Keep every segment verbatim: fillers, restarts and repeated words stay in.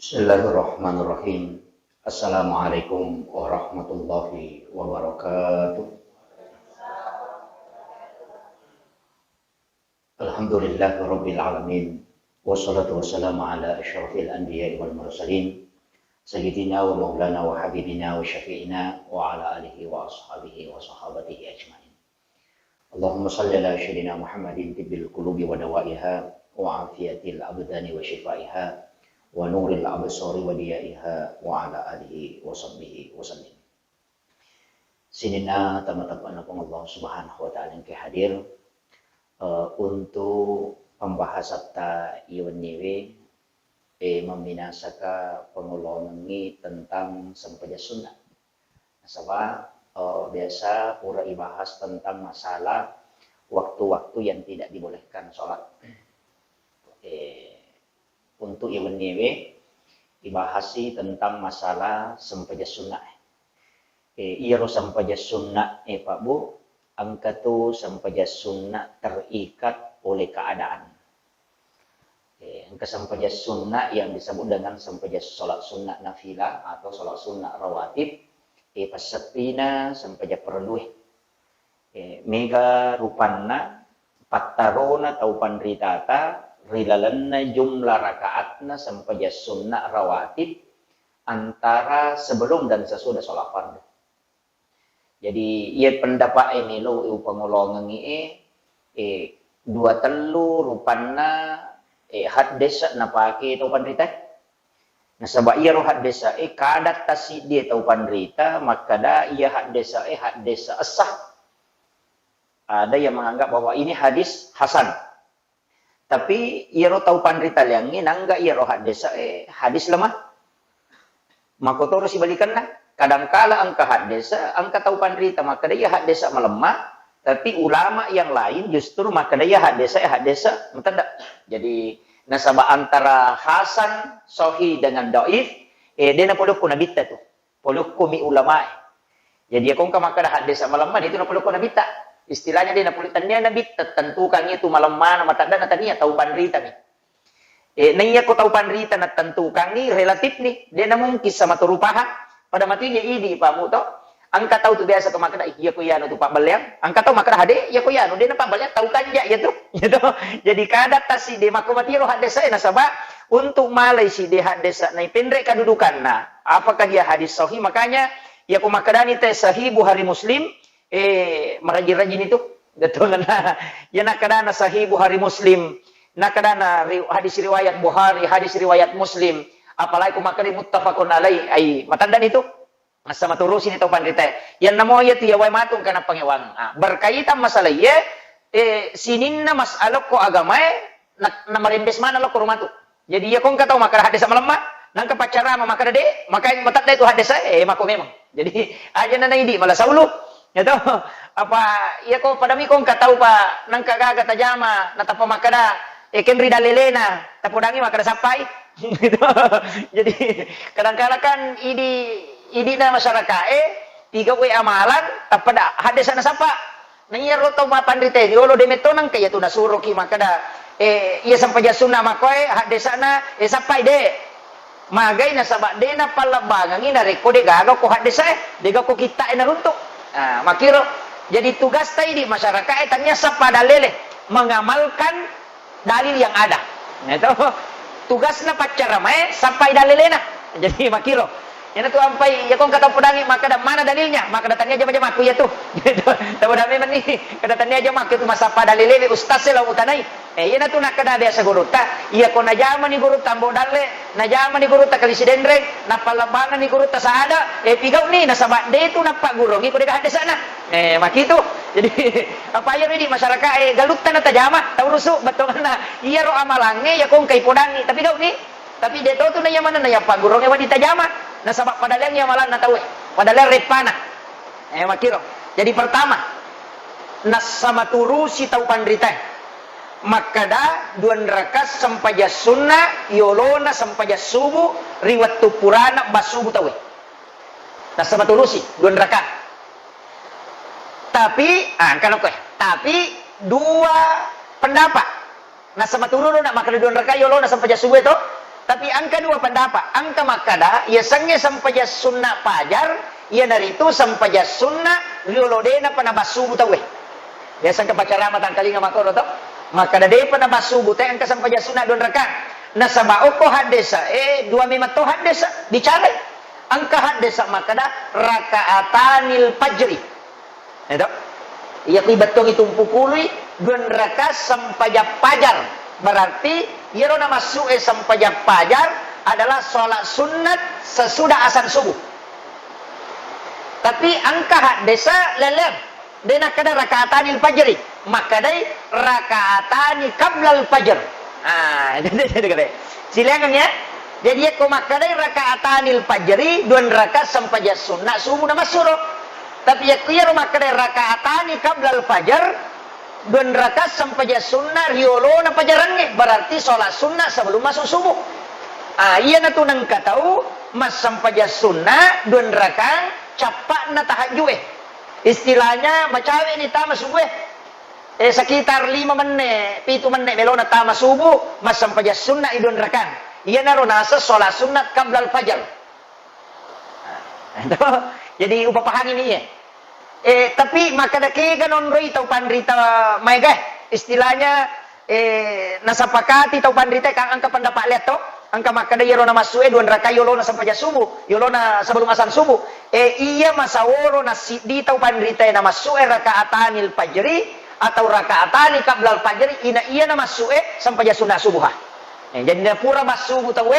Bismillahirrahmanirrahim. Assalamualaikum warahmatullahi wabarakatuh. Alhamdulillahirabbil alamin. Wassalatu wassalamu ala asyrafil anbiya'i wal mursalin. Sayyidina wa maulana wa habibina wa syafi'ina wa ala alihi wa ashabihi wa sahabatihi ajmain. Allahumma salli ala sayyidina Muhammadin tibbil qulubi wa dawaiha wa afiyatil abdani wa shifaiha wa nuril absari wa diyaiha wa ala alihi wa sahbihi wa sallim. Sininna tama-tama Puang Allah Subhanahu wa Ta'ala engka hadir, eh, untuk pembahasatta iwenniwe, eh, memminasaka pengolongengi tentang sempajang sunnah. Nasaba, eh, biasa pura ibahas tentang masalah waktu-waktu yang tidak dibolehkan sholat. Eh, untuk iwenniwe ibahasi tentang masalah sempajang sunnah. Eh, iyaro sempajang sunnah, eh, Pak Bu, engka tu sempajang sunnah terikat oleh keadaan. Eh, engka sempajang sunnah yang disebut dengan sempajang sholat sunnah nafilah atau sholat sunnah rawatib, eh, passeppina sempajang parellue. Eh, mega rupanna pattarona tau panritata ri lalenna jumlah rakaatna sempajang sunnah rawatib antara sebelum dan sesudah sholat fardu. Jadi, iya pendapat e melo upangolongengi e, eh, dua tellu rupanna, eh, haddesa napake tau panrita. Nasaba iyaro haddesa e kada tasiddi tau panrita makkada iya haddesa e haddesa essa. Ada yang menganggap bahwa ini hadis hasan. Tapi iyaro tau panritaliangnge nangga iyaro haddesa e hadis lemah. Makotoro sibalikanna, kadangkala engka haddesa, engka tau panrita makkada iya haddesa malemma, tapi ulama yang lain justru makkada iya haddesa e haddesa matedda. Jadi nasaba antara hasan, sahih dengan dhaif, eh, de napolokko nabitta tu. Polokkomi ulamae. Jadi, iya ko engka makkada haddesa malemma, de tu napolokko nabitta. Istilahnya de napolokko, tania nabitta tentukan itu malemmana, matedda na tania tau panritami. Eh, naiya ko tau panrita natentukangi relatif ni, de namungkin sama tu rupaha. Pada matu iya idi pamu to. Engka tau tu biasa tu makkada, "Ih, iya ko iyanu tu pabballeang." Engka tau makkada, "Hade, iya ko iyanu, de napabballeang tau kanja iya tu." Iya to. Jadi kada tasi de makko matiro haddesa e nasaba untuk malai si de haddesa naipenre kedudukanna. Apakah dia hadis sahih? Makanya, iya ko makkadani te Sahih Bukhari Muslim, eh, maraji-rajini tu. Betul kan? Iya nakkadana Sahih Bukhari Muslim, nakkadana ri-, hadis riwayat Bukhari, hadis riwayat Muslim, apalagi ko makkadai muttafaqun alaih, ai matandani tu. Massa maturusini tau panritae. Iyanna mo iya tu iya wae matu engka nappangewang. Ah, berkaitan masalah iye, eh, sininna masalah ko agamae, na, namarembes mana lokko rumatu. Jadi iya ko engka tau makkada haddesa malemma, nangka paccarama makkada de, maka matedda itu haddesa, eh, mako memang. Jadi aja na naidi mala saulu. Ya to, apa iya ko padami ko engka tau pa nangka gaga tajama, natappa makkada, eh, kenri dalelena, tapodangi makkada sappai. Gitu. Jadi kadangkala kan idi, idina masyarakae, pigau'i amalan, tappa da, haddesa nasappa. Na iyaro tau mapanrita riolo de metto nangka iya tu nasuroki makkada, eh, iya sempajang sunna makkoe, haddesana, eh, sappai de. Magai nasaba de napallebbangengi narekko de gaga ko haddesa e, de gaga ko kitta e naruntu. Ah, makkiro. Jadi tugasta idi masyarakae tania sappa dalele, mengamalkan dalil yang ada. Nah, itu tugasna paccaramae sappai dalelena. Jadi makkiro. Iyana tu ampai, iya ko engka tau podangi makkada mana dalilnya? Makkada tania jama-jamakku iya tu. Gitu. Tau da memang ni, kada tania jamakku tu massappa dalelewe ustaz e lao utanai. Eh, iyana tu nakkada biasa gurutta, iya ko najamani gurutta Ambo Dalle, najamani gurutta Kalisi Denreng, nappallebbangenni gurutta Saada, eh, pigau'ni nasaba de tu nappagguruangi ko de ga haddesana. Eh, makitu. Jadi, apa iyaro idi masyarakae galutta natajama, taurusu bettuanna. Iyaro amalangnge iya ko engkai podangi, tapi gau'ni. Tapi de to tu naiya manenna iya pagguruangnge wedding tajama. Nasaba padaleang iya amalanna tauwe. Padaleang reppana. Eh, makkiro. Jadi pertama, nassa maturusi tau panritae. Makkada duanraka sempajang sunna yolona sempajang subu ri wettu purana bassubu tauwe. Nassa maturusi duanraka. Tapi, ah, engka lokko e. Tapi dua pendapat. Nassa maturunna makkada duanraka yolona sempajang subu e to. Tapi engka dua pendapat, engka makkada, yasengnge sempajang sunna pajar, iyanaritu sempajang sunna riolo de'na pa nabassubu tauwe. Biasa engka pacarama tangkalinga makkoro to, makkada de'pa nabassubu te engka sempajang sunna dua rakang. Nasaba okko haddesa, eh, dua memang to haddesa, bicarai. Engka haddesa makkada rakaatanil fajri. Eto? Iya kui bettuangngi tumpukului dua rakaat sempajang pajar. Berarti iyaro namassu'e sempajang pajar adalah sholat sunnat sesudah azan subuh. Tapi engka haddesa leleang, de' nakkada rakaatanil fajri, makkadai rakaatani qablal fajr. Ah, silakan ya. Jadi yakko makkadai rakaatanil fajri, dua rakaat sempajang sunna subuh namassuro. Tapi yakko iyaro makkadai rakaatani qablal fajr, dua rakaat sempajang sunna riolona pajarangnge, berarti sholat sunna sebelum masuk subuh. Ah, iyanatu nengka tau massempajang sunna dua rakaat cappa'na tahajju'e. Istilahnya macawe'ni tama subuh e. Eh, sekitar lima menne, pitu menne melona tama subuh, massempajang sunna i dua rakang. Iyanaro naseng sholat sunnat qablal fajar. Jadi, upapahangini iya. Eh, tapi makkada kega nonroi tau panrita maega, istilahnya, eh, nasapakati tau panrita kan engka pendapat liatto, engka makkada iyaro namassu'e dua rakaat yolona sempajang subuh, yolona sebelum azan subuh. Eh, iya masaworo nassiddi tau panrita namassu'e rakaatanil fajri, atau rakaatani qablal fajri, ina iya namassu'e sempajang sunna subuha. Eh, jadi napura massubu tauwe,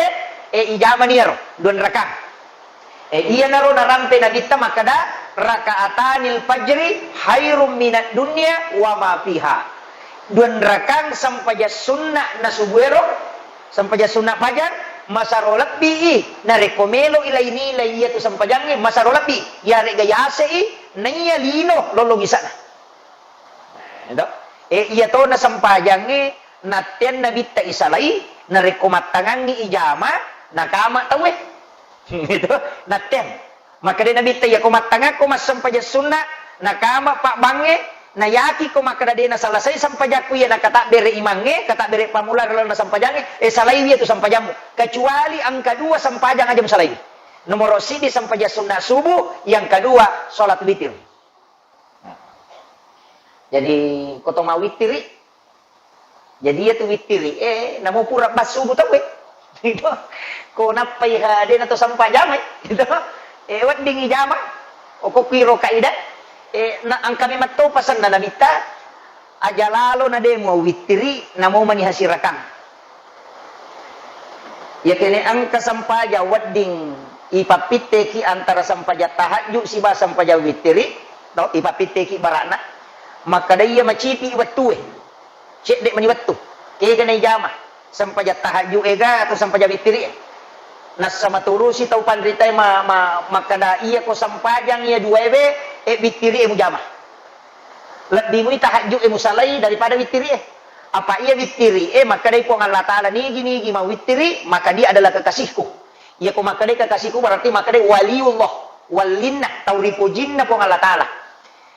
eh, ijamani iyaro dua rakang. Eh, iyanaro narampe Nabitta makkada, rakaatanil fajri khairum minad dunya wa ma fiha. Dua rakang sempajang sunna na subuero, sempajang sunna pajar, masaro lebbi i, narekko melo i lai-nilai iyatu sempajangnge, masaro lebbi, iyare'ga yase'i, naiya lino lollong isana. Eto? Eh, iyatona sempajangnge, natteang Nabitta isalai, narekko mattangangngi ijama, nakama tauwe. Eto? Natteang. Makkeda Nabitta, iyako mattangakko massempajang sunna, nakama pabbangnge, nayakiko makkeda de nasalasai sempajakku iya nakatabbere imangnge, katabbere pammula ri lalenna sempajangnge, eh, salaiwi iyatu sempajammu. Kecuali engka dua sempajang aja musalaiwi. Nomoro siddi sempajang sunna subuh, yang kedua salat witir. Jadi, ko to mawittiri, jadi iyatu wittiri, eh, namo pura bassubu tauwe. Gitu. Ko nappai ha, de nato sampajamai. Gitu. Eh, wedding ijama. Okokki ro kaidah. Eh, na, engka memang to pasenna Nabitta, aja lalo na de muawittiri, namo mani hasirakang. Iyakene engka sempajang wedding ipappitteki antara sempajang tahajud siba sempajang wittiri, to, ipappitteki bara'na, makkeda iya macipi wettue, cedde mani wettu, kega naijama, sempajang tahajud ega atau sempajang wittiri e. Nassa maturusi tau panritae ma-, ma-, makkeda iyako sempajang iya duaewe, e, wittiri e mujama. Lebbi mui tahajud e musalai daripada wittiri e. Apa iya wittiri e, makkedai Puang Allah Ta'ala, nigi-nigi mawittiri, maka dia adalah kekasihku. Iyako makkedai kekasihku berarti makkedai waliullah, wallinna, tau ripojinna Puang Allah Ta'ala.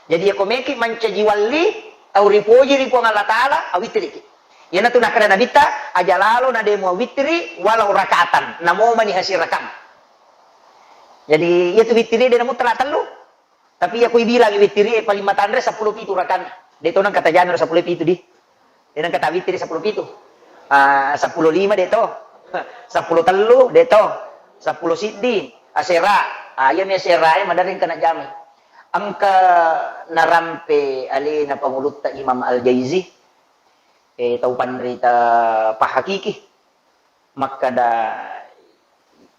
Jadi iyako meki mancaji walli, tau ripoji ri Puang Allah Ta'ala, awittiriki. Iyanatu nakkeda Nabitta, aja lalo na de muawittiri walau rakaatan, namo mani hasirakang. Jadi iyatu wittiri de namuttala tellu. Tapi iya ko ibilangi wittiri e paling matanre seppulo pitu rakanna. De to nengka tajamiro seppulo pitu di. De nengka tawittiri seppulo pitu. Ah, seppulo lima de to. Seppulo tellu de to. Seppulo siddi. Asera. Ah, iya mi asera e maderri engka najamai. Engka narampe alena pangulutta Imam Al-Jaizi. Eh, tau panrita pahakiki. Makkeda,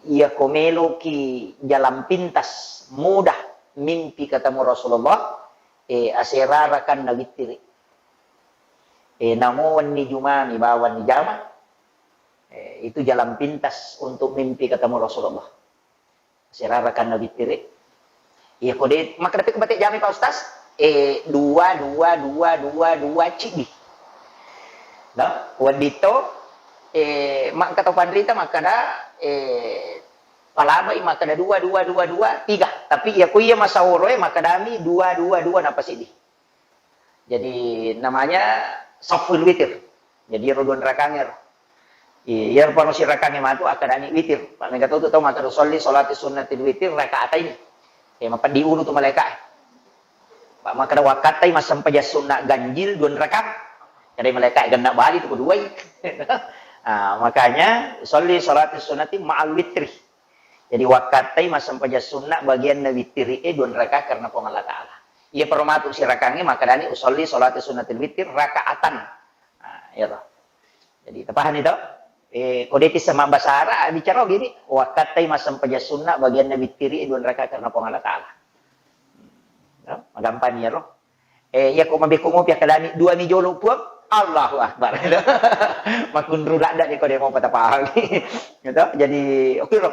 iyako meloki jalan pintas, mudah mimpi ketemu Rasulullah, eh, asera rakanna wittiri. Eh, namo wenni Jumami bawang ni jama, eh, itu jalan pintas untuk mimpi ketemu Rasulullah. Asera rakanna wittiri. Iya ko de, makkeda pekko bate jami Pak Ustaz? Eh, dua, dua, dua, dua, dua, ciddi. No? Wedding to, eh, makkeda panrita makkeda, eh, palabai makkeda dua, dua, dua, dua, tiga. Tapi iya ko iya masaworo e makkedami dua, dua, dua, napa siddi. Jadi namanya saful witir. Jadi ero dua rakang ero. Iya, iya, paro sirakangnge matu akkadani witir. Pak, mega tu tau makkeda, "Sholli sholati sunnatil witir raka'ataini." Eh, mapeddi ulu tu malaika. Pak, makkeda, "Wakkattai massempajang sunna ganjil dua rakaat." Kada malaika genna bali tu keduai. Ah, makanya, "Sholli sholati sunnati ma'al witri." Jadi, wakkattai massempajang sunna bagianna witiri e dua rakaat karena Puang Allah Ta'ala. Iya, paro matu sirakangnge makkedani, "Usolli sholati sunnatil witir raka'atan." Nah, iya toh. Jadi, tapahani to? Eh, ko depi sama bahasa Arab, bicara gini, "Wakkattai massempajang sunna bagianna witiri e dua rakaat karena Puang Allah Ta'ala." Ya, magampang iyaro. Eh, iya ko mabekko mopi akkalani, "Dua mi jolo, Puang." Allahu Akbar. Makunru ladda ni ko de mopa tapahangi. Gitu. Jadi, oke, Ro.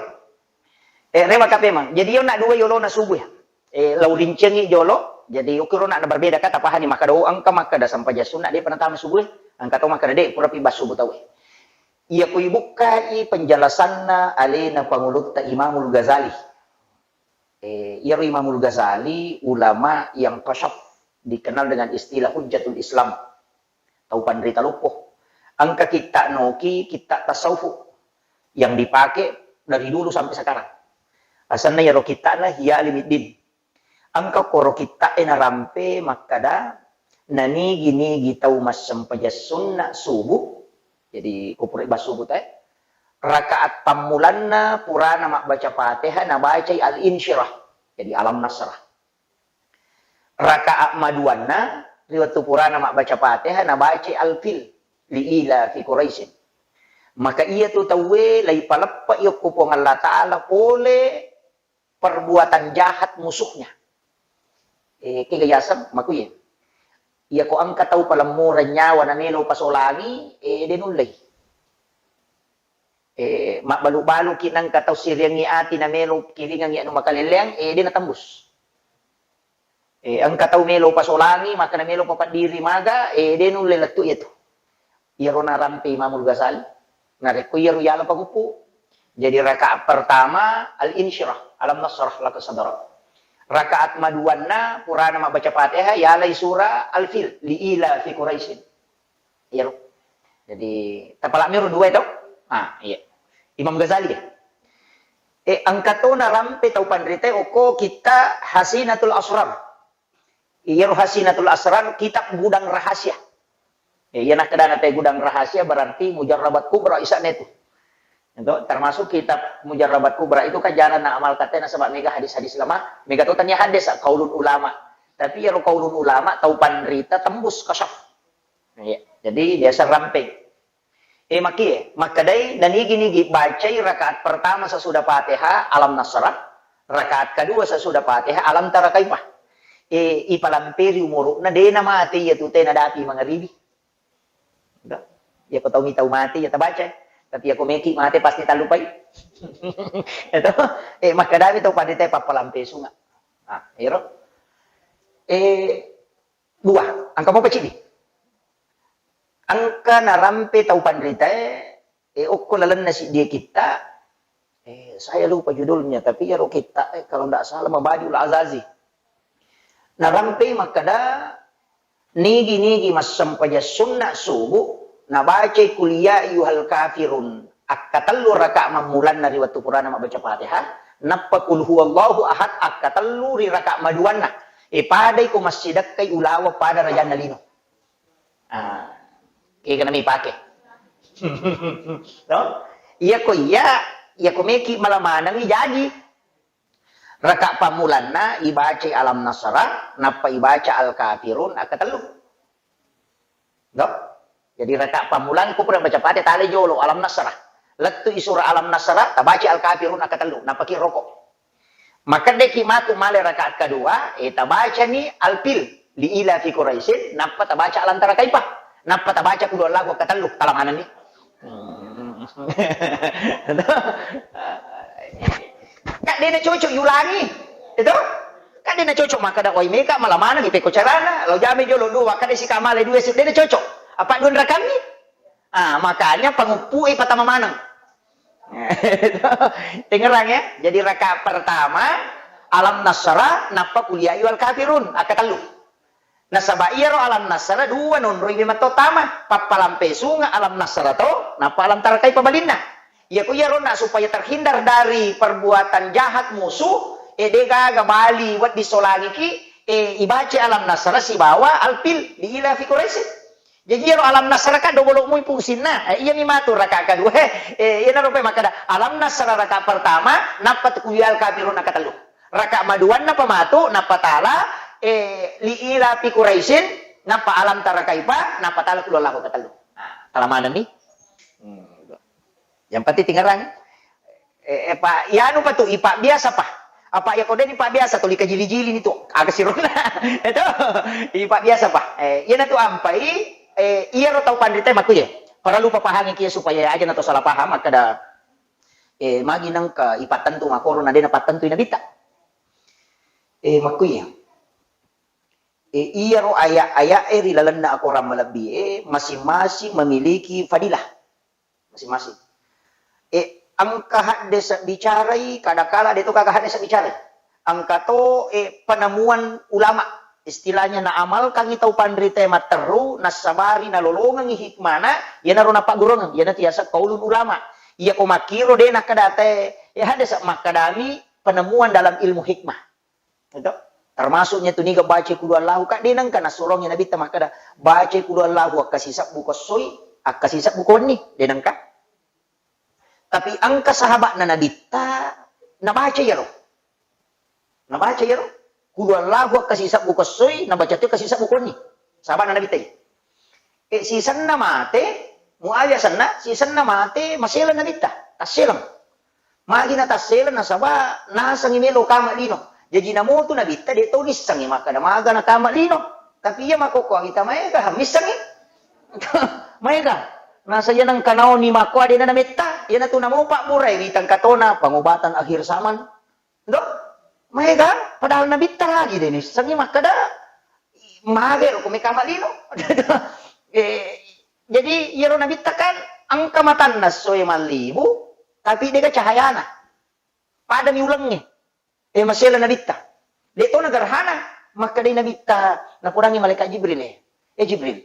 Eh, rewa ka memang. Jadi, iyo nak dua yolona subuh ya. Eh, lau rincengi jolo. Jadi, oke, Ro, nak na berbeda ka, tapahani makkeda, oh, engka makkeda sempajang sunna, de pernah tama subuh. Engka to makkeda, de, pura pi bas subuh tau. Iya ku ibukkai penjelasanna alena Pangulutta Imamul Ghazali. Eh, iyaro Imamul Ghazali ulama yang kasyaf, dikenal dengan istilah Hujjatul Islam. Tau panrita loppo. Engka kitta noki, kitta tasawuf yang dipakai dari dulu sampai sekarang. Asenna iyaro kittana Ihya Ulumuddin. Engka koro kitta e narampe makkeda, nanigi-nigi tau massempajang sunna subuh, jadi ko pura bas subuh te, rakaat pammulanna purana mabbaca Fatihah nabacai Al-Insyirah, jadi Alam Nasrah. Rakaat maduanna ri wettu purana mabbaca Fatihah nabacai Al-Fil, li ila fi Quraisyin. Maka iya tu tauwe laipaleppa yokko Puang Allah Ta'ala pole perbuatan jahat musuhnya. Eh, kega yaseng makuye. Iya ko engka tau palemmureng nyawa namelo pasolangi, eh, de nullei. Eh, mabbalu-baluki nengka tau siriangngi ati namelo kiringangngi anu makalelleang, eh, de natembus. Eh, engka tau melo pasolangi, maka namelo papaddiri maga, eh, de nulle lettu iya tu. Iyaro narampe Imamul Ghazali, narekko iyaro yala paguppu. Jadi rakaat pertama Al-Insyirah, Alam Nasrah, laqad sadara. Rakaat maduanna purana mabbaca Fatihah, yalai surah Al-Fil, li ila fi Quraisyin. Iyaro. Jadi, tapalak miro dua itu. Ah, iya. Imam Ghazali ya. Eh, engka to narampe tau panrita okko kitta Hasinatul Asrar. Iyaro Hasinatul Asrar kitab gudang rahasia. Ya, iya nakkedana te gudang rahasia berarti mujarrabat kubra isane tu. Itu termasuk kitab mujarrabat kubra itu kan jarang na amal katanya sebab mega hadis-hadis lemah, mega to tanya hadis kaulun ulama. Tapi iyaro kaulun ulama tau panrita tembus kasyaf. Iya. Jadi biasa rampeng. Eh, makie, makkedai, nanigi-nigi bacai rakaat pertama sesudah Fatihah, Alam Nasrah, rakaat kedua sesudah Fatihah, Alam Tara Kaifah. Eh, ipalamperi umuru'na, de namate iya tu te nadapi mangaribi. Udah. Iya ko tau mi tau mate, iya tabaca. Tapi iya ko meki mate pasti tallupai. Itu, eh, makkedami tau panrita pappalampe sunga. Nah, ero. Eh, Dua, engka mopa cidi. Engka narampe tau panritae, eh, okko lalenna siddie kitta, eh, saya lupa judulnya, tapi iyaro kitta, eh, kalau ndak salah Mabadiul Azazi. Narampe makkeda, nigi-nigi massempajang sunna subuh, nabacai Qul ya ayyuhal kafirun akkatellu raka mammulanna ri wettu purana mabbaca Fatihah, nappa Qul huwallahu ahad akkatellu ri raka maduanna. E, padai ko massidekkai ulaweng pada rajanna lino. Ah, kega nami pake. No? Iya ko iya, iya ko meki mala manengi jaji. Raka pammulanna ibacai Alam Nasrah, nappa ibaca Al-Kafirun akkatellu. No? Jadi raka pammulang ko pura baca Fatihah, tale jolo Alam Nasrah. Lettu i surah Alam Nasrah, tabaca Al-Kafirun akkatellu, nappa ki roko. Makkedeki matu male rakaat kedua, eh, tabacani Al-Fil, li ila fi Quraisyin, nappa tabaca Alam Tara Kaifah, nappa tabaca Qul huwallahu akkatellu, tala manenni. Kak dena cocok yulangi, itu? Kak dena cocok makkeda, "Wai meka mala maneng ipekko carana, lo jame jolo dua, kade sika male dua, dena cocok. Apa dua rakangi?" Ah, makanya panguppu e patama maneng. Tengerang ya. Jadi rakaat pertama Alam Nasrah, nappa Qul ya ayyuhal kafirun, akkatellu. Nasaba iyaro alam nasara dua nonroi memang to tama, pappalampe sunga alam nasara to, nappa alam tarakai pabalinna. Iyako iyaro na supaya terhindar dari perbuatan jahat musuh, e de gaga bali wedding solangiki, e ibaca alam nasara sibawa alfil li ila fi Quraisy. Jadi iyaro alam nasara kan dobolo mui fungsinna. E, iyami matu raka kedua. E, iyana rupai makkada alam nasara raka pertama, nappa tu kulial kafirun nakatellu. Raka maduanna pa matu, nappa tala, e, li ila fi Quraisyin, nappa alam tara kaifa, nappa tala qul huwallahu katellu. Nah, tala manenni. Hmm. Yang penting tingerang. Eh, eh, Pak, iyanu pa tu, ipa biasa pa. Apa ya kode ni pa biasa tu, lika jili-jili ni tu, aga sirona. Itu, ipa biasa pa. Eh, iyana tu ampai, eh, iyaro tau panrita makkuye. Perlu papahangi kia supaya aja na to salah paham, makkada, eh, magi nangka ipattentu makoro na dena pattentu nabitta. Eh, makkuye. Eh, iyaro aya-aya e ri lalenna akorang malebbi e, masing-masing memiliki fadilah. Masing-masing. Eh, engka haddese bicarai, kadakala de to gaga haddese bicarai. Engka to, eh, penemuan ulama. Istilahnya naamalkangi tau panrita matteru, nassabari nalolongengi hikmana, iyanaro napaggurungeng, iyanatu yaseng qaulul ulama. Iyako makkiro de nakkadata, eh, haddese makkadami penemuan dalam ilmu hikmah. Itu. Termasuknya tu niga baca qul huwallahu, kak, de nengka nasorongi nabitta makkada, baca qul huwallahu akka sisebbu ko essoi, akka sisebbu ko wenni, de nengka. Tapi engka sahabatna nabitta nabaca iyaro. Nabaca iyaro. Qul huwallahu akka sisebbu ko essoi, nabaca tu akka sisebbu ko wenni. Sahabatna nabitta iya. Eh, sisenna mate, Muawiyah senna, sisenna mate, maseleng nabitta. Tasseleng. Magi natasseleng nasaba nasengi melo kama lino. Jaji namotu nabitta de to nissengi makkada maga nakama lino. Tapi iya makkokkoangi ta maega missengi. Maega. Nasa iya nengka naoni makko adena nametta, iyanatu namopa burai witang katona pengobatan akhir zaman. Ndo? Maega, padahal nabitta lagi de nissengi makkada maga ro ko mekama lino. Eh, jadi iyaro nabitta kan engka matanna essoe mallibu, tapi dega cahayana. Padami ulengnge. Eh, masela nabitta. De to nagerhana, makkadai nabitta, napodangi malaikat Jibril, eh. Eh, Jibril,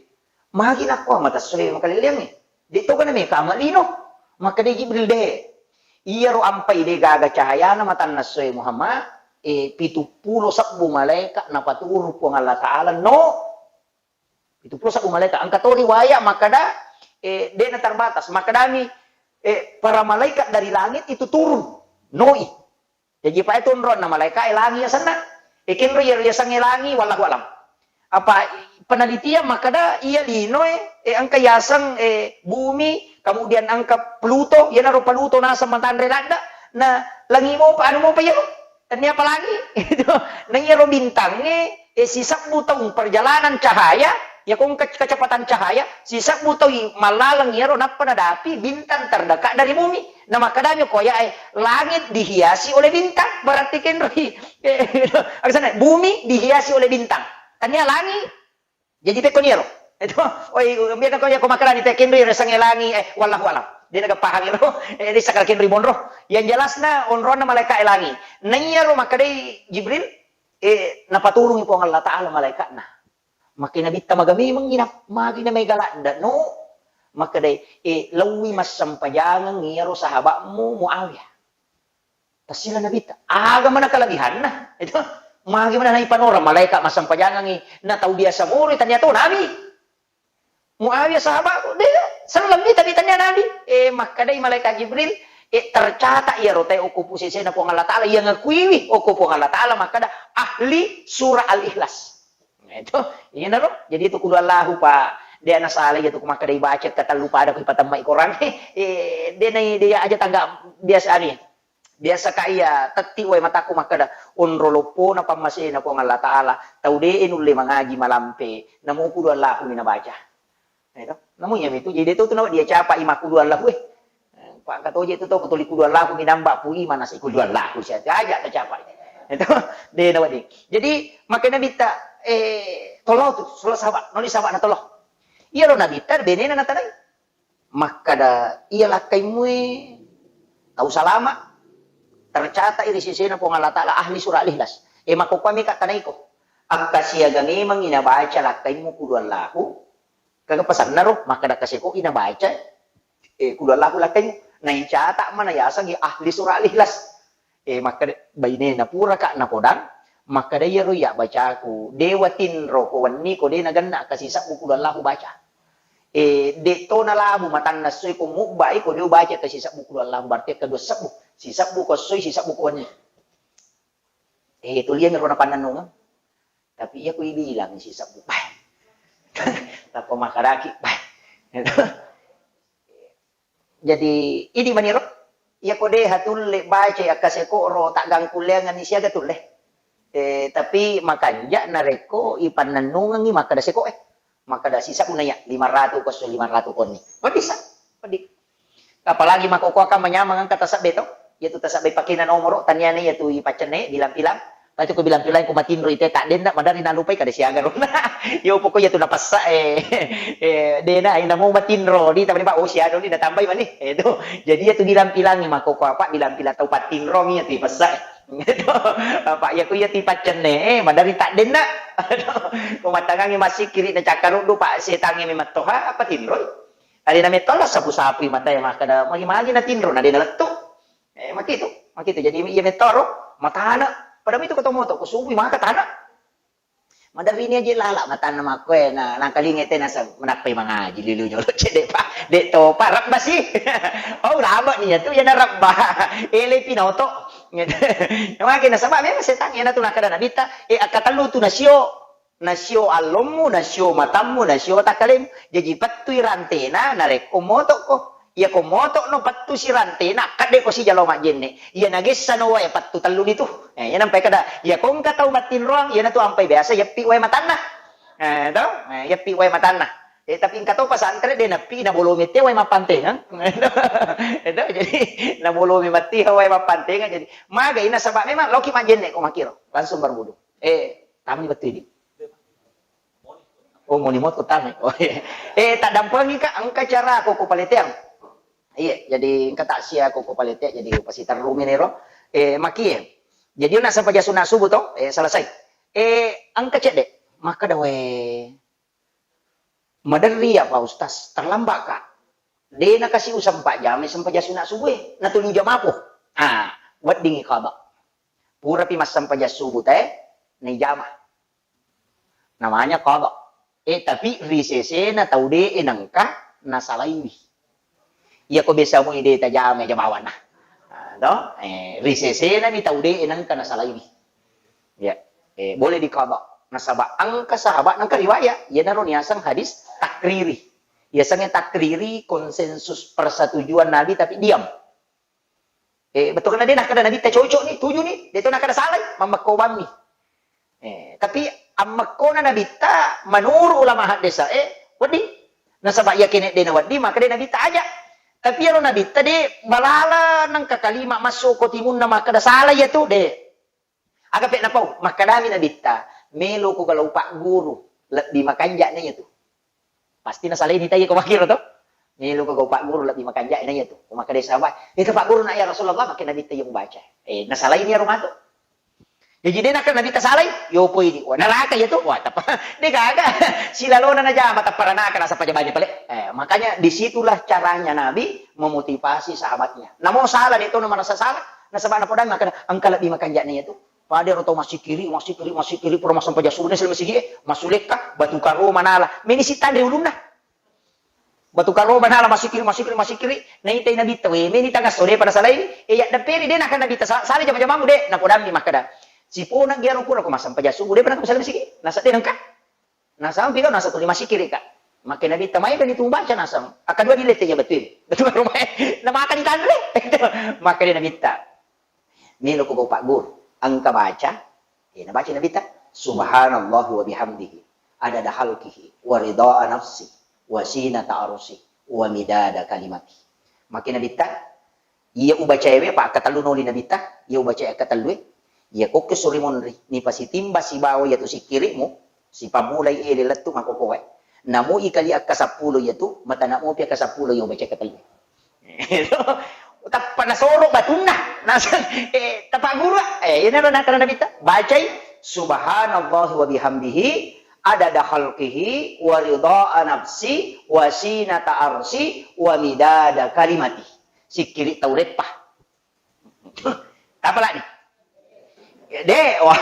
magi nakko mata essoe makaleleangnge? De to kana mekama lino. Makkadai Jibril, de. Iyaro ampai de gaga cahayana matanna essoe Muhammad, eh, pitu pulo sebbu malaikat napaturung Puang Allah Ta'ala no. Pitu pulo sebbu malaikat. Engka to riwayat makkada, eh, de na terbatas. Makkadami, eh, para malaikat dari langit itu turun. Noi. Jaji, pae tu onronna malaeka e langi asenna. E, kenro iyaro yasengnge langi, wallahu alam. Apa penelitian makkada iya linoe, e, engka yaseng, e, bumi, kemudian engka Pluto, iyanaro Pluto naseng matanre ladde, na langi mopa, anu mopa iyaro, tennia pa langi. Na iyaro bintangnge, e, sisebbu taung perjalanan cahaya, iyako engka kecepatan cahaya, sisebbu taung mallaleng iyaro nappa nadapi bintang terdekat dari bumi. Na makkadami ko ayae, langit dihiasi oleh bintang, berarti kenroi. Aksana, bumi dihiasi oleh bintang. Tania langi, jadi pekko niaro. Itu, oi, biar ko ya ko makkadani te kenroi resange langi, eh, wallahu alam. Dia naga paham iro, eh, di sakal kenroi monro. Yang jelasna onronna malaika langi. Naiaro makkadai Jibril, eh, napaturungi Puang Allah Ta'ala malaikatna. Makkeda nabitta maga memeng ina, magi na mega ladda, no? Makkedai, e, laui massempajangeng iyaro sahabatmu Muawiyah. Tassila nabitta, aga mana kelebihanna? Itu, magi mana naipanora malaika massempajangengi, na tau biasa muroi tania to nabi. Muawiyah sahabatku, de, sellemmi tapi tania nabi. E, makkedai malaikat Jibril, e, tercatat iyaro tae okko pusesena Puang Allah Ta'ala, yang ngakuiwi okko Puang Allah Ta'ala, makkeda ahli surah Al-Ikhlas. Nah, itu, iyanaro. Jadi itu qul huwallahu, Pak. De nasala iya tu makkeda ibaca katellu pada ko ipatemmai Quran. Eh, de nai de aja tangga biasa anu. Biasa ka iya tetti wae mataku makkeda onro loppona pammasena Puang Allah Ta'ala. Tau de nulle mangaji malampe. Namo qul huwallahu mi nabaca. Nah, itu. Namu iya mitu. Jadi itu tu nawa dia capa imaku dua lahu, eh. Pak katoje tu tau, kutuli qul huwallahu minamba pui mana si qul huwallahu siapa aja tercapai. Itu de nawa di. Jadi makkeda nabitta, eh, tolo tu, solo sahabat, noli sahabat na tolo. Iya lo nabitta benena natanai. Makkeda iya lakkaimue tau salama, tercatat iri sisena Puang Allah Ta'ala ahli surah Al-Ikhlas. Eh, makkokkoe mika tanaiko. Akkasiaga memangngi nabaca lakkaimmu kudu Allahu, kaga pasanna ro, makkada kaseko i nabaca, eh, kudu Allahu lakkaimmu. Naicata mana yasengngi ahli surah Al-Ikhlas. Eh, makkada bainena pura ka napodang, makkada iyaro iya bacaku, de watinro ko wenni ko de nagenna kasisebbu kudu Allahu baca. Eh, de to nalabu matanna soi ko mubbai ko de baca kasisebbu kudu Allahu, berarti kedua sebbu. Sisebbu ko soi, sisebbu ko wenni. Eh, tuliang ro napannennungeng. Tapi iya ku ibilang sisebbu. Bah. Tappa makaraki. Bah. Jadi, idi maniro. Iya ko de hatulle baca akkaseko ro taggangkulleangenni siaga tulle. Eh, tapi makanja narekko ipannennungengi makkada seko eh. Makkada sisebbu naiya lima ratu ko esso lima ratu konni. Wedding sa? Wedding. Apalagi makkokkoe kan manyameng engka tasebbe to. Iyatu tasebbe pakena nomoro, taniana iyatu ipaccenne bilang-bilang. Patu ko bilang-bilang ko matinro ite tak denna madari nalupai kada siaga rona. Yo pokok iyatu napassa eh, eh dena ai namo matinro di tamani pak oh siado ni natambai mani. Eh tu. Jadi iyatu bilang-bilang makkokkoe apa bilang-bilang tau pattinro mi iyatu ipassa. Apa iya ku iya tipaccenne, eh, madari tak denna. Ko matangangi masikiri na cakkaruddu, Pak, setangnge memang toha, apa tinroi? Alena metto la sapu-sapui mata ya makkada, magi-magi na tinro, na dena lettu. Eh, makitu, makitu. Jadi iya mettoro, matana. Pada itu ketemu to, kusubui maka tana. Maderrini aja lala matanna makkoe na nangkalinge te naseng menappai mangaji lilu jolo cedde pa de topa rebba sih. Oh, raba ni tu ya na rebba. Ele pinoto. Maka nasaba memang setang ya na tu nakada nabitta e akkatellu tu nasio nasio allommu nasio matammu nasio takkalemu. Jadi pettui rantena narekko motokko. Iyako moto'no pettu sirantena, akkedde ko sijalo majjenne. Iya nagessano wae pettu telluni tu. Eh, iya nampai kada, iyako engka tau mattinroang, iyanatu ampai biasa yeppi wae matanna. Eh, to? Eh, yeppi wae matanna. Eh, tapi engka to pesantren de nappi nabolomi te wae mappantengeng. Eh, to? Jadi nabolomi matti wae mappantengeng. Jadi magai nasaba memang loki majjenne ko makiro, langsung berwudu. Eh, tamani bettu idi. Oh, moni moto tame. Oh, iya. Eh, tak dampengi ka engka cara ko ko paleteang. Iya, jadi engka tak sia ko ko paleteang jadi pasti terrumi nero. Eh, makie. Jadi nak sampai sunat subuh to, eh, selesai. Eh, engka cedde. Maka dawe. Maderri ya Pak Ustaz, terlambat ka. De nakasi usempat jam sampai sunat subuh. Natuli jam apa? Ah, weddingi qada. Purapi massampajang subuh te, naijama. Namanya qada. Eh, tapi ri sesena tau de e nengka nasalaiwi. Iya ko biasa mu ide tajame jamawana. Ah, to? Eh, ri sesena mi tau de e nengka nasalaiwi. Ya. Eh, boleh diqada. Nasaba engka sahabat nengka riwayat, iyanaro niaseng hadis takriri. Iasengnya takriri konsensus persetujuan Nabi tapi diam. Eh, betul kan de nakkada Nabitta cocok ni, tuju ni, de to nakkada salai, mammekkobammi. Eh, tapi ammekkona Nabitta menurut ulama haddesa, eh, wedding. Nasaba iya kene de na wedding, maka de Nabitta aja. Tapi ero Nabitta de balala nengka kalima masuk ko timunna makkada salai ya tu de. Aga pe napau, makkadami Nabitta, melo ko galau pagguru, lebbi makanja na iya tu. Pasti nasalai ni taiya ko makkiro to. Melo ko gau pagguru lebbi makanja na iya tu. Ko makkeda sahabat, "Itu pagguru na ya Rasulullah," makkeda Nabitta iya mubaca. Eh, nasalai ni aro matu. Jadi de nakkeda Nabitta salai, yo poi di. Wah, naraka iya tu. Wah, tapa. De gaga. Silalona najama tapparanaka nasapa jabani pale. Eh, makanya disitulah caranya Nabi memotivasi sahabatnya. Namo salah de to na merasa salah. Nasaba napodang makkeda engka lebbi makanja na iya tu. Pada ro tau massikiri, massikiri, massikiri, pura massempajang subuh, sila masigi, massulekka, batu karo manala. Meni sitanre ulunna. Batu karo manala massikiri, massikiri, massikiri. Naitai Nabitta, we, meni tangasso, de pada salaini. E, yaddepperi, de naka Nabitta, sa-, sala jama-jamamu, de. Napodammi makkeda. Sipona giaro pura ko massempajang subuh, de pada ko sala masigi. Nasa de nengka. Nasampi kau nasa tuli massikiri ka. Makkeda Nabitta, maega ni tu baca nasang. Akkadua ni lette iya betul. Betul rumah. Namakani tanre. Makkeda Nabitta. Melo ko gau pagguru. Engka baca. Eh, nabaca Nabitta. Subhanallah wa bihamdihi. Adada khalqihi. Wa ridha nafsi. Wa zinata arsi. Wa midada kalimati. Makkeda Nabitta. Iya ubacaewe, pa akkatellu noli Nabitta, iya ubacae akkatellue, iya kokke suri monri, nipasitimba sibawa iyatu sikkiri'mu, sipammulai ele lettu makkokkoe. Namu ikali akkasappulo iyatu, matana mopi akkasappulo iya ubacae akkatellue. Tappa nasoro batunna, nas-, eh, tapagguru, eh, iyanaro nakkeda Nabitta, bacai Subhanallahi wa bihamdihi, adada khalqihi, wa ridha'a nafsi, wa sinata arsi, wa midada kalimati. Sikkiri tau reppa. Tapalani. De, wah.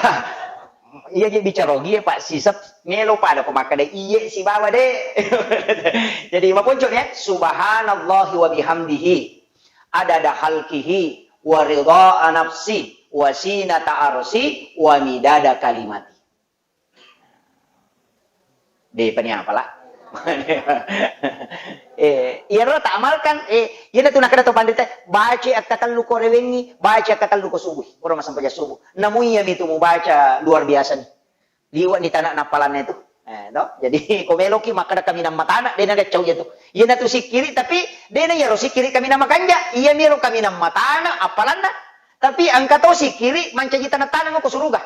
Iya je bicara ogi, Pak, sisep melo pada ko makkeda iye sibawa, de. Jadi maponcok ya, subhanallahi wa bihamdihi, adada khalqihi, wa ridha'a nafsi, wa sinata arsi, wa midada kalimati. De pani apala. Eh, iyaro ta amalkan, eh, iyana tu nakkeda to panrita, baca akkatellu ko rewengi, baca akkatellu ko subuh. Ora massempajang subuh. Namu iya mitu mubaca luar biasa ni. Liwa ni tanah napalanna itu. Eh, to? Jadi ko meloki makkeda kaminang matana, dena gaccau iya tu. Iyana tu sikkiri, tapi dena iyaro sikkiri kaminang makanja. Iya miro kaminang matana apalanna. Tapi engka to sikkiri mancaji tanah-tanah ko suruga.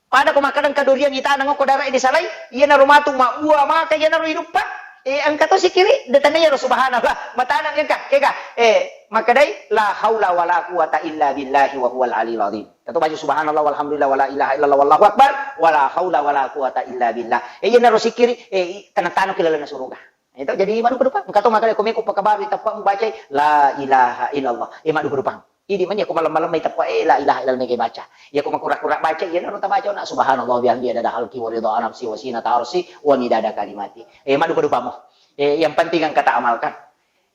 Pada ko makkeda engka doriang itaneng ko dara disalai, iyanaro matu mabbua maka iyanaro iduppa. Eh, engka to sikkiri, de tania ro subhanallah. Matana engka, kega. Eh, makkedai la haula wala quwata illa billahi wa huwal aliyul azim. Tato baca subhanallah walhamdulillah wala ilaha illallah wallahu akbar, wala haula wala quwata illa billah. Eh, iyanaro sikkiri, eh, tanah-tanah ki laleng suruga. Itu jadi maddupa-dupa. Engka to makkeda ko meko pakabaru tappa mubacai la ilaha illallah. Eh, maddupa-dupa. Idi mani ko malam-malam mai tappa, eh, la ilaha illallah mega baca. Iya ko makura-kura baca, iya naro tabaca na subhanallah bihamdi adada halki wa ridha nafsi wa sinata arsi wa midada kalimati. Eh, maddupa-dupa mo. Eh, yang penting engka ta amalkan.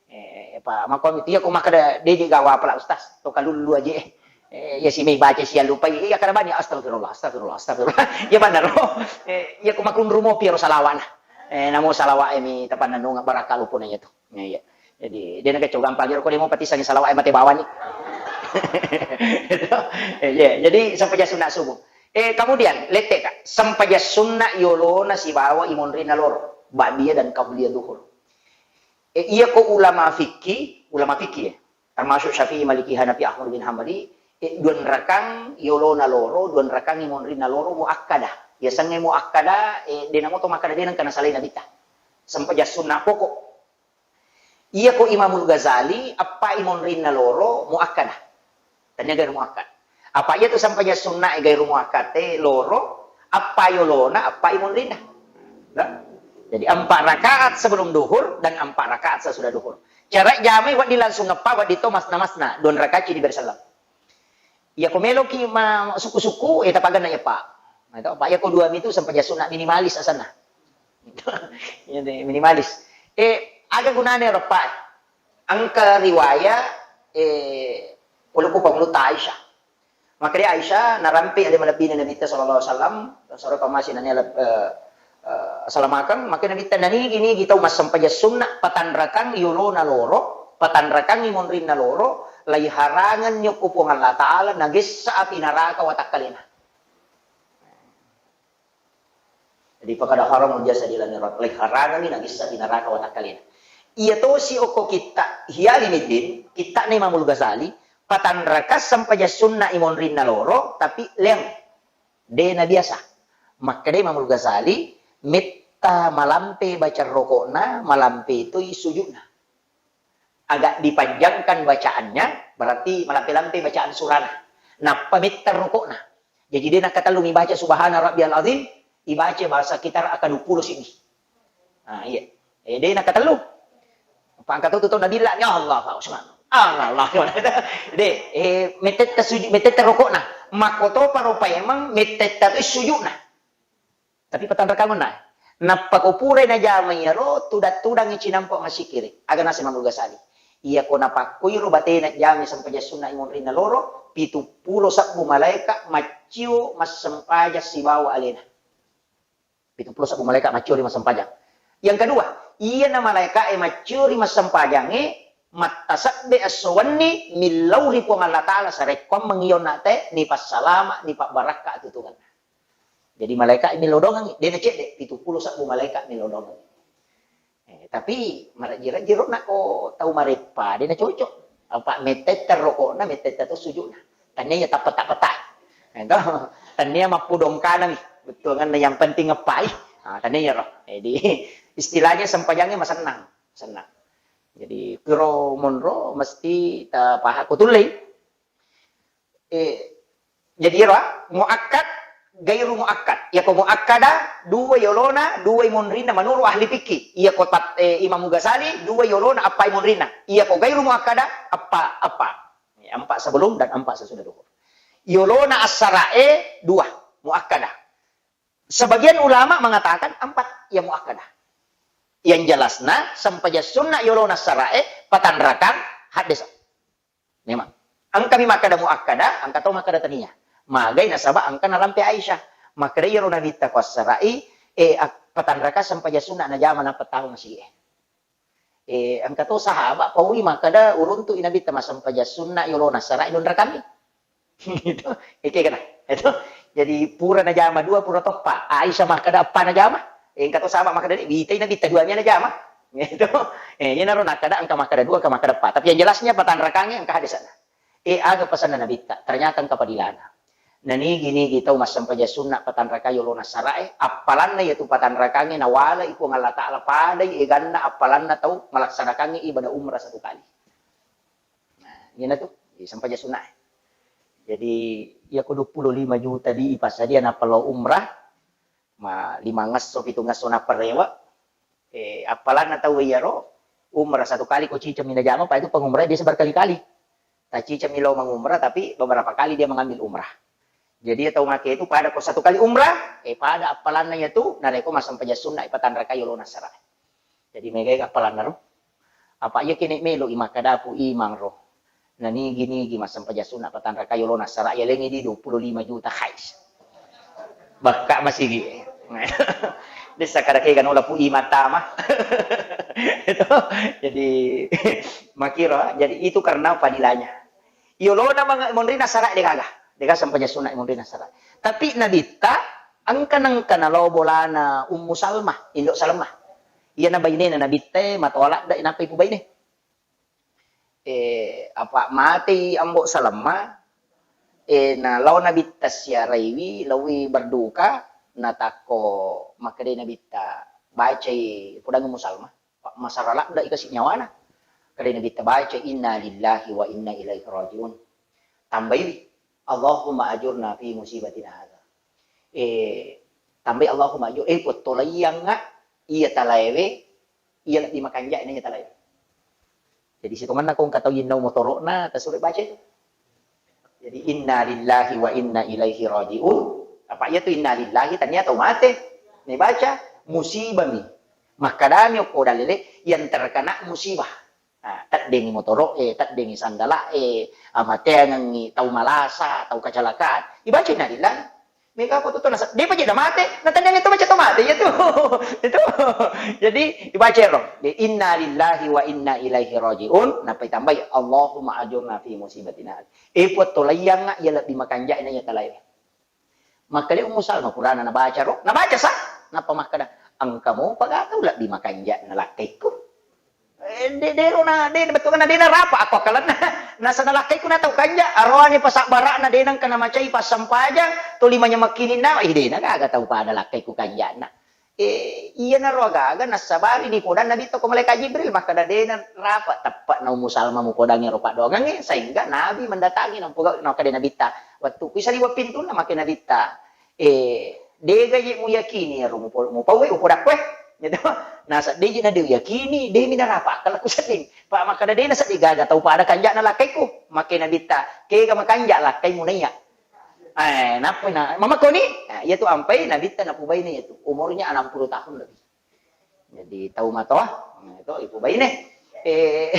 Eh, pa mako iya ko makkeda deje gawa pala ustaz, to kalullu aje. Eh, iya si mai baca si allupai, iya karabani astagfirullah, astagfirullah, astagfirullah. Iya manaro. Eh, iya ko makunru mo piaro salawana. Eh, namo salawa e mi tapanna nunga baraka lupuna iya tu. Iya, iya. Jadi, de nagaco gampang iro ko de mo patisangi salawat e mate bawani. Iya, jadi sempajang sunna subuh. Eh, kemudian, lette ka, sempajang sunna yolona sibawa imonrinna loro, ba'diyah dan qabliyah zuhur. Eh, iya ko ulama fikih, ulama fikih ya, termasuk Syafi'i, Maliki, Hanafi, Ahmad bin Hambali, eh, dua rakang yolona loro, dua rakang imonrinna loro muakkadah. Yasengnge muakkadah, eh, de namo to makkada de nengka nasalai Nabitta. Sempajang sunna pokok. Iya ko Imamul Ghazali, appa imonrinna loro muakkada. Tania gairu muakkad. Apa iya tu sempajang sunna e gairu muakkad e loro, appa yolona, appa imonrinna. Nah. Jadi empat rakaat sebelum duhur dan empat rakaat sesudah duhur. Cara jamai waddi langsung ngeppa, waddi to masna-masna, dua rakaat ci diberi salam. Iya ko meloki ma-, sukku-sukku, eh, tapaganna iya, Pak. Nah, itu, Pak, iya ko dua mitu sempajang sunna minimalis asanna. Iya deh, minimalis. Eh, aga gunane ro, Pak? Engka riwaya, eh, pole ko pangulutta Aisyah. Makanya Aisyah narampe ale malebbina Nabitta sallallahu alaihi wasallam, sore pamasi nani ale, eh, eh, salamakeng, maka Nabitta nanigi-nigi tau massempajang sunna, patanrakang yolona loro, patanrakang imonrinna loro, laiharangeng nyokko Puang Allah Ta'ala, nagessa api naraka watakkalena. Jadi, pakada haramul jasadi lan irat, laiharangeng nagessa api naraka watakkalena. Iya tosi okko kitta Ihya Ulumuddin, kittana Imamul Ghazali, patanrakang sempajang sunna imonrinna loro, tapi leang. De nabiasa. Makkeda Imamul Ghazali, metta malampe baca rokokna, malampe toi sujudna. Agak dipanjangkan bacaannya, berarti malampe-lampe bacaan surana. Nappa metta rokokna. Jadi de nakatellu mibaca subhana rabbiyal azim, ibaca bahasa kita akaduppulo sini. Ah, iya. Eh, de nakatellu. Pangka tu tau nabilla ni Allah, Pak Usman. Allah, Allah. De, eh, metetta suju-, metetta rokokna. Makkotopa ro paimeng, metetta tu sujudna. Tapi patanrakangna. Nappa ko purai najama iyaro, tudang-tudangi cinampa masikiri. Aga naseng Imamul Ghazali. Iya ko napakkuiro batena jamai sempajang sunna imonrinna loro, pitu pulo sabbu malaeka maccio massempajang sibawa alena. Pitu pulo sabbu malaeka maccio ri massempajang. Yang kedua, iyana malaeka e maccio ri massempajangnge, mattasebbe esso wenni, millau ri Puang Allah Ta'ala, sarekkuammengngi yonna te, nipassalama, nipabbarakka tutungenna. Jadi malaeka e millau dongengngi, de nacedde, pitu pulo sabbu malaeka millau dongengngi. Eh, tapi marejji-rejji ro nako tau mareppa, de nacocok. Apa mettetta rokokna, mettetta to sujudna. Tania iya tappeta-peta. Eh, to. Tania mappudongkanami. Bettuanna yang penting ngeppai. Ah, tania iyaro. Jadi istilahnya sempajangnge masennang, masennang. Jadi kiro monro mesti tapaha ko tullei. Eh, jadi iyaro, muakkad, Gairu muakkad. Iyako muakkada, dua yolona, dua monrinna menurut ahli fikih. Iyako tat-, eh, Imam Ghazali, dua yolona, eppa monrinna. Iyako gairu muakkada, eppa, eppa. Ya, empat sebelum dan empat sesudah duhur. Yolona as-sara'e dua, muakkada. Sebagian ulama mengatakan empat yang muakkada. Yang jelasna, sempajang sunna yolona as-sara'e, patanrakang, haddesa. Memang. Engkami makkada muakkada, engka to makkada tania. Magai nasaba engka narampe Aisyah. Makkada iyaro Nabitta ko as-sara'i, eh, ak-, patanraka sempajang sunna najama nappa tau masigi'e. Eh, engka to sahabat paui makkada uruntu'i Nabitta massempajang sunna yolona as-sara'i donrakammi. Gitu. Eke kena. Itu. Jadi pura najama dua, pura toppa. Aisyah makkada eppa najama. Eh, engka to sahabat makkada, "Dek, witai Nabitta dua mi najama." Gitu. Eh, iyanaro nakkada engka makkada dua, engka makkada eppa. Tapi yang jelasnya patanrakangnge engka hadisana. Eh, aga pesanna Nabitta? Ternyata engka padilana. Nanigi-nigi tau massempajang sunna patanrakai yolona as-sara'e, appalanna iyatu patanrakangnge nawalai Puang Allah Ta'ala padai eganna appalanna tau malaksanakangngi ibadah umrah satu kali. Nah, iyanatu, eh, sempajang sunna. Jadi, iyako dua puluh lima juta di ipassadia nappa lao umrah, ma-, lima ngesso, pitu ngesso nappa rewe, eh, appalanna tau iyaro, umrah satu kali ko cicemmi najama, pa itu pengumrah biasa berkali-kali. Tacicemmi lao mengumrah, tapi beberapa kali dia mengambil umrah. Jadi, tau make itu pada ko satu kali umrah, eh, pada appalanna iyatu, narekko massempajang sunna ipatanrakai yolona as-sara. Jadi, megai appalanna ro. Apa iya kene melo i makkada Pu Imang ro. Nanigi-nigi massempajang sunna patanrakai yolona as-sara, yalengi di dua puluh lima juta, hais. Bakka masigi. Dessa kada kega nola Pu Imang tama. Itu. Jadi, makiro, jadi itu karena fadilahnya. Yolona mang-, monrina as-sara degaga. Degaga sempajang sunna monrina as-sara. Tapi Nabitta, engka nengka nalao bolana Ummu Salmah, Indo Salmah. Iyana bainena Nabitta, matoa ladde, nappa ipubaine. Eh, apa matei Ambo Salmah, eh, nalao Nabitta siaraiwi, laowi berduka, natakko makkedai Nabitta, bacai podang Ummu Salmah. Masara ladde i kasi nyawana. Kada Nabitta baca, "Inna lillahi wa inna ilaihi raji'un." Tambaiwi, "Allahumma ajurna fi musibatina hadza." Eh, tambai, "Allahumma ajur-," eh, pottolaiyangnga iya talaewe, iya lebbi makanja'na iya talaewe. Jadi sitongenna ko engka tau yennau motoro'na, tasuro baca itu. Jadi, "Inna lillahi wa inna ilaihi raji'un." Apa iya tu inna lillahi, tania tau mate. Ni baca, musibami. Makkadami okko dalile, yang terkena musibah. Nah, teddengi motoro e, teddengi sandala e, amateangengi tau malasa, tau kecelakaan. Ibaca inna lillahi. Mega apa tu nasa-, dia paja mate, na teddengi tu baca tu mate, ya tu. Itu. Jadi, ibaca ro. Inna lillahi wa inna ilaihi raji'un. Napa itambai, "Allahumma ajurna fi musibatina." Eh, Puang, tolaiyangnga iya lebbi makanja'na iya talae. Makkeda Ummu Salma, purana nabaca ro, nabaca sa, nappa makkeda, "Engka mopa ga tau lebbi makanja'na lakkaikku?" Eh, de-, dero na, de, bettuanna de narapa akko akkalenna. Nasana lakkaikku na tau kanja, aroani pasabbara'na de nengka namacai passampajang, tuli manya makkininna, ih, de na gaga tau pada lakkaikku kanja'na. Eh, iyanaro aga-aga nassabari dipodanna Nabitta ko malaikat Jibril, makkeda, "De narapa, teppe'na Ummu Salma mupodangngi ro paddoangengnge," sehingga Nabi mendatangi, nampoga-, nakkeda Nabitta, "Wettukku isaliweng pintunna," makkeda Nabitta, "Eh, dega je muyakini ero mupo-, mupauwe, upodakkoe?" Gitu. Nasa, "De je na de uyakini, de mi narapa akkalku sedding." Pa makkeda, "De na sedding gaga tau pada kanja'na lakkaikku," makkeda Nabitta, "Kega makanja lakkaimu naiya?" Eh, nappa na, mamakoni? Eh, iya tu ampai Nabitta napubaine iya tu. Umurnya enam puluh tahun lebih. Jadi, tau matoa, nah, itu ipubaine. Eh,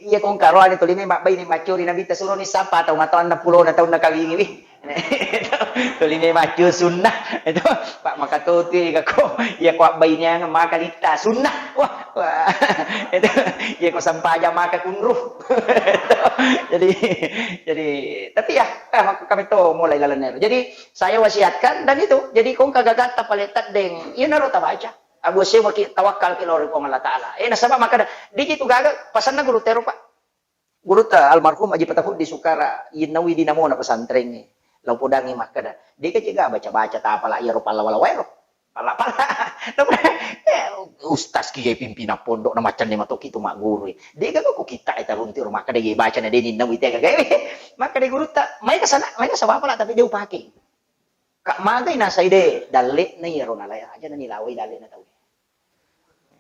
iya kong karoane tuli memang baine maccuri Nabitta suroni sapa tau matoa enam puluh na taunna kawingi wi. Tuli memang maccuri sunnah. Itu, Pak, makatotu iya ko, iya ko abbaineang maka litta sunnah. Wah, wah. Itu, iya ko sampaja maka kunru. Jadi, jadi, tapi ya, eh, kami to mulai lalenna. Jadi, saya wasiatkan dan itu, jadi kong kagagatta pale teddeng, iyanaro tabaca. Abu Syekh maki tawakkal ki lao ri Puang Allah Ta'ala. Eh, nasaba makkeda, diji tu gaga, pasanna guru tero, Pak. Gurutta almarhum Haji Patahuddi Sukara, yennawi dinamona pesantrengnge. Lao podangngi makkeda, deka cega baca-baca tapala iyaro pallawa-lawaero. Pala-pala. Eh, ustaz ki pimpinan pondok na macenne matoki tu magguru. Deka ko kita eta runti ro makkeda ye baca na deni nawi tega gawe. Makkeda gurutta, maega sana, maega sawapala tapi de upake. Ka magai nasai de, dalle'na iyaro nalai aja nanilawai dalle'na tau.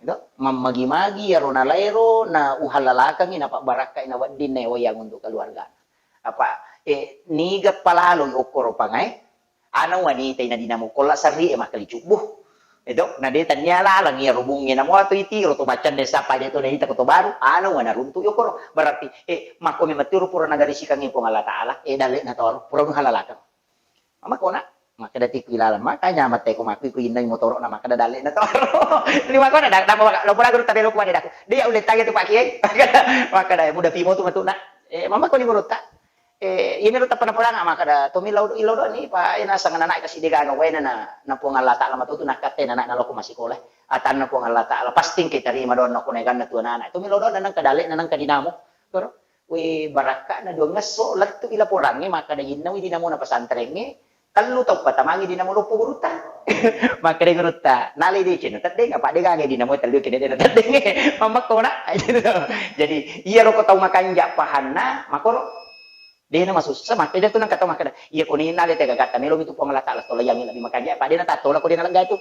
Itu, mammagi-magi iyaro nalaero, na uhallalakengngi, napabbarakkai, na wedding, na ewai yang untuk keluarga. Apa, eh, niga palalo okkoro pangai, ana wanita ina dinamo kolla sarri e makkali cubbu. Itu, na de tania laleng iyaro bunge namo atu iti, ro to macande sapa de to naita ko to baru, ana wana runtu yokoro. Berarti, eh, makko memang tiro pura nagarisikangngi Puang Allah Taala, eh, dalle'na toro, pura nuhallalakeng. Mama kona, makkeda tiku ilalang, makanya matte ko makku ku innai motoro na makkeda dalle'na toro. Lima kona da, da, lo pura guru tabelo ku pada daku. Dia ulle tanya tu Pak Kiai. Makkeda muda pimo tu matu nak. Eh, mama koni guru ta. Eh, ini lu tapana pulang makkeda to mi lau ilo do ni pa ena sangan anak kasi de gaga wena na, na Puang Allah Taala matu tu nakatte na anak na loko masikola. Atanna Puang Allah Taala pasti ke tarima doanna ko neganna tu anak. To mi lo do nang kadalle'na nang kadinamo. Koro. We barakka'na duangngesso lettu i laporangnge makkeda innawi dinamona pesantrengnge, tellu tau patamangi dinamo loppo gurutta. Makkeda gurutta, nalai deceng na teddeng, apa degange dinamo tellu kene de na teddeng. Mammakko na. Jadi, iyaro ko tau makanja pahanna, makoro. Dena masussa, makkeda tu nangka tau makkeda, iya ko ni nalai tegagatta melo mitu Puang Allah Taala tolayangi lebih makanja, apa dena tatola ko dena lega itu.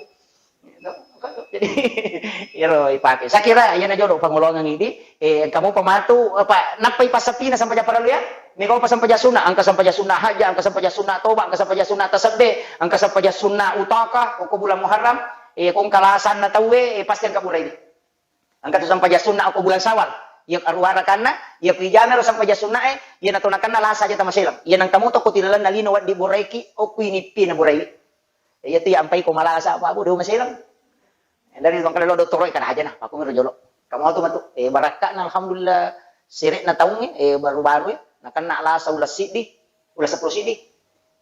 Jadi, iyaro ipake. Saya kira iyana jolo pangolongang idi, eh, engka mopa matu, apa, nappai passapina sampajang parallu ya? Mega mopa sampajang sunna, engka sampajang sunna haja, engka sampajang sunna toba, engka sampajang sunna tasabbe, engka sampajang sunna utaka, ko bulan Muharram, eh, ko engka lasanna tauwe, eh, pasti engka burai. Engka tu sampajang sunna ko bulan Sawal. Iya aruwarakanna, iya ku ijama ro sampajang sunna e, iya natonakanna lasa aja tamaselang. Iya nang kamu to ko tilalenna lino waddi buraiki, okku inippi na burai. Iya tu iya ampai ko malasa apa bu, do maselang. Dari tongkale lo dottoro e kada aja nah, aku miro jolo. Kamu tu matu. Eh, barakka'na alhamdulillah sere'na taungnge, eh, baru-baru e, nakenna lasa ulas siddi, ulas seppulo siddi.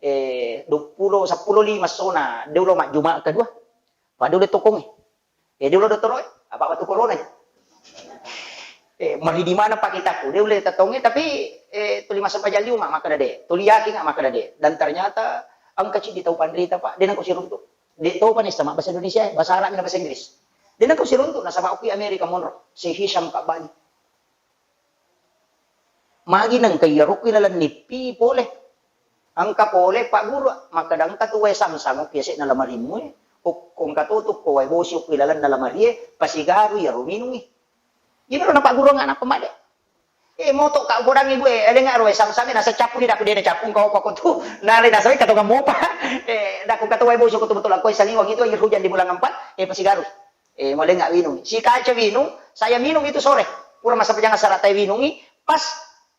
Eh, duappulo, seppulo lima sona, de ulo majjuma kedua. Pada ulle tokongnge. Eh, de ulo dottoro e, apa watu corona e. Eh, maridi mana pakitaku, de ulle tatongnge, tapi, eh, tuli massempajang liu ma, makkeda de, tuli yakin ma, makkeda de. Dan ternyata engka ciddi tau panrita, Pak, de nako siruntu. De topa nessa ma bahasa Indonesia, bahasa Arab na bahasa Inggris. De nako siruntu, nasaba okki Amerika monro, si Hisham Kabani. Magi nengka iyaro ku ilalenni pi pole. Engka pole pagguru, makkeda engka tu wae samsang okki yase'na lamarimmu e. Okko engka to tu ko wae bosi okko ilalenna lamarie, pasigaru iyaro minungi. Iyaro na pagguru anak pemade. Eh, moto ka bodangi bu e, elenga ro wae samsang e, nasa cappu ni daku dena cappu engka opa ko tu. Nare nasa ka tonga mopa. Eh, daku engka to wae bosi ko tu betul aku saliwang itu air hujan di bulan empat, eh, pasigaru. Eh, molenga winung. Si kaca winung, saya minum itu sore. Pura masa pejang asara tai winungi, pas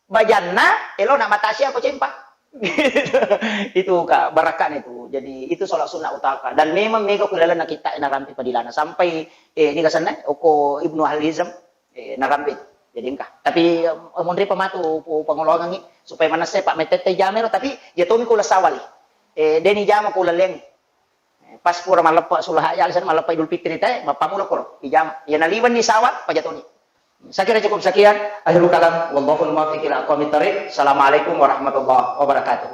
bajanna, elo na mata siapa cempa. Itu ka barakkana itu. Jadi itu sholat sunnah utaka. Dan memang mega ku lalenna kita narampe padilana sampai, eh, ini kasanna, oko Ibnu Al Hizam, eh, narampe itu. Jadi engka. Tapi, eh, monri pematu pu-, pangolongangi supaya manesse Pak metette jamero, tapi ya tomi kula sawali. Eh, deni jama kula leng. Pas pura malleppe sulaha ya, alisana malleppe Idul Fitri te, mappamula koro, ijama. Iya naliwenni sawal, pajatoni. Saya kira cukup sekian. Akhirul kalam, wallahul muwaffiq ila aqwamit thariq. Assalamualaikum warahmatullahi wabarakatuh.